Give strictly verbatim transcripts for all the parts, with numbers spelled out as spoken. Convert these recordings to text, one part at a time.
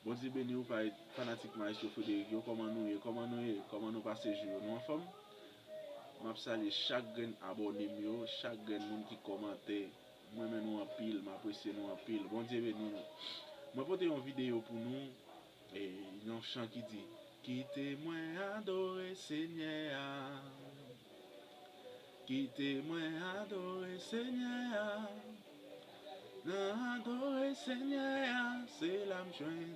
Bondye beni w, pa-, fanatik Maestro Frederick yo, kòman nou ye? Kòman nou ye? Kòman nou pase jou yo? Nou anfòm? M ap salye chak grenn abòne m yo, chak grenn moun ki kòmante. M renmen nou anpil, m apresye nou anpil. Bondye beni nou. Mwen pote yon videyo pou nou, e, yon chan ki di, Kite mwen adore Senyè a. Kite mwen adore Senyè a. Nan adore Senyè a, se la m jwenn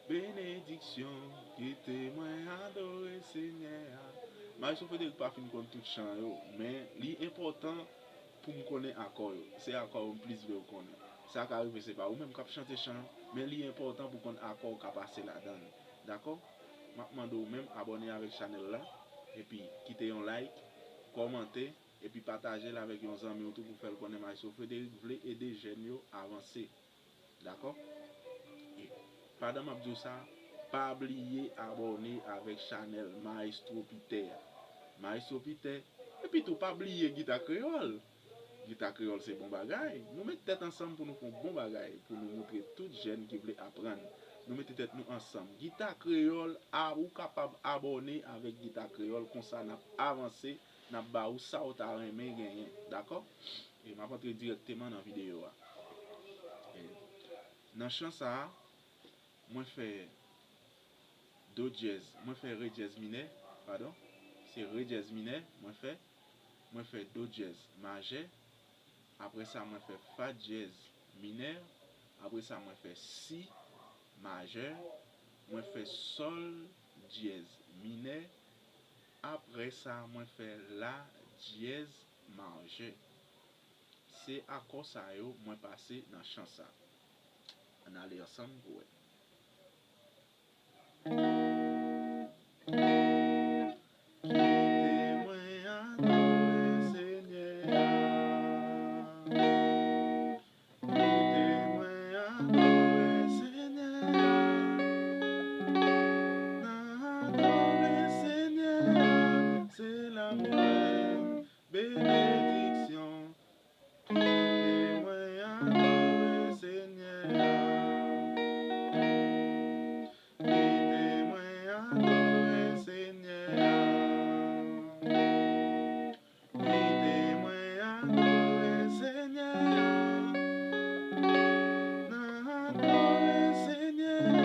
benediksyon. Kite mwen adore Senyè a. Maestro Frederick pa fin konn tout chan yo, men li enpòtan pou m konnen akò yo. Se akò yo m plis vle w konnen. Sa ka rive se pa ou menm k ap chante chan an, men li enpòtan pou konn akò w ka pase ladan l. Dakò? M ap mande w menm abòne avèk chanèl la, epi kite yon like, kòmante, epi pataje l avèk yon zanmi w tou pou fè l konnen Maestro Frederick vle ede jèn yo avanse. Dakò? E pandan m ap di w sa, pa bliye abòne avèk chanèl Maestro Peter a. Maestro Peter, epi tou pa bliye Gita Kreyòl. Gita Kreyòl se bon bagay. Nou met tèt ansanm pou nou fè yon bon bagay, pou nou moutre tout jèn ki vle aprann. Nou mete tèt nou ansanm. Gita Kreyòl, a, ou kapab abòne avèk Gita Kreyòl, konsa n ap avanse, n ap ba ou sa w ta renmen genyen. Dakò? E m ap antre dirèkteman nan videyo a. E nan chan sa a, mwen fè do dyèz, mwen fè re dyèz minè, padon, se re dyèz minè, mwen fè, mwen fè do dyèz majè, apre sa mwen fè fa dyèz minè, apre sa mwen fè si majè, mwen fè sòl dyèz minè, apre sa mwen fè la dyèz majè. Se akò sa yo mwen pase nan chan sa. Ann ale ansanm pou wè. Kite mwen adore Senyè a. Kite mwen adore Senyè a. Nan adore Senyè a, se la m jwenn benediksyon. Kite mwen adore Senyè a. Kite mwen adore Senyè a. Kite mwen adore Senyè a. Nan adore Senyè a,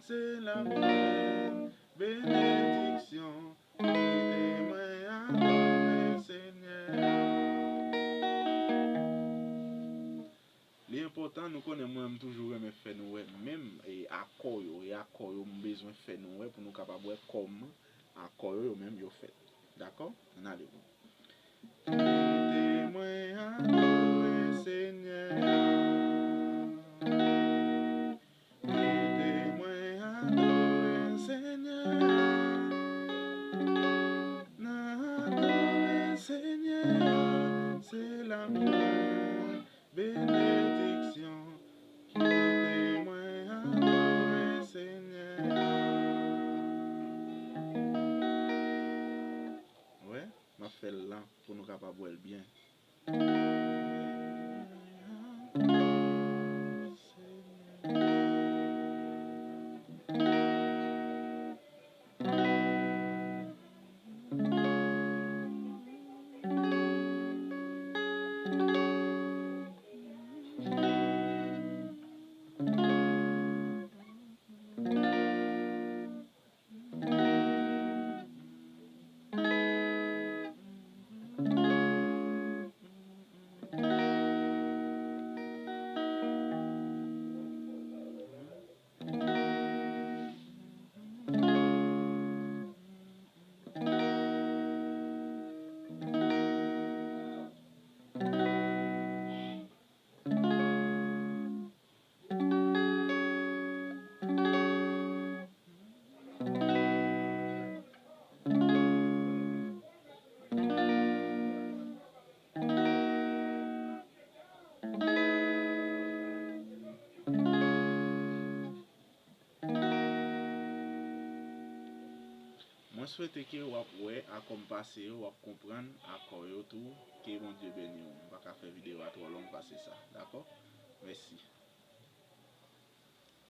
se la m jwenn benediksyon. Kite mwen adore Senyè a. Li enpòtan, nou konnen mwen, m toujou renmen fè nou wè menm, e, akò yo, e akò yo m bezwen fè nou wè pou nou kapab wè kòman akò yo, yo menm, yo fèt. Dakò? Ann ale bon. Kite mwen adore Senyè a. Kite mwen adore Senyè a. Nan adore Senyè a, se la m jwenn benediksyon. Kite mwen adore Senyè a. Wè, m ap fè l lan pou nou kapab wè l byen. Mwen swete ke w ap wè akò m pase yo, w ap konprann akò yo tou. Ke Bondye beni w. M pa ka fè videyo a twò long pase sa. Dakò? Mèsi.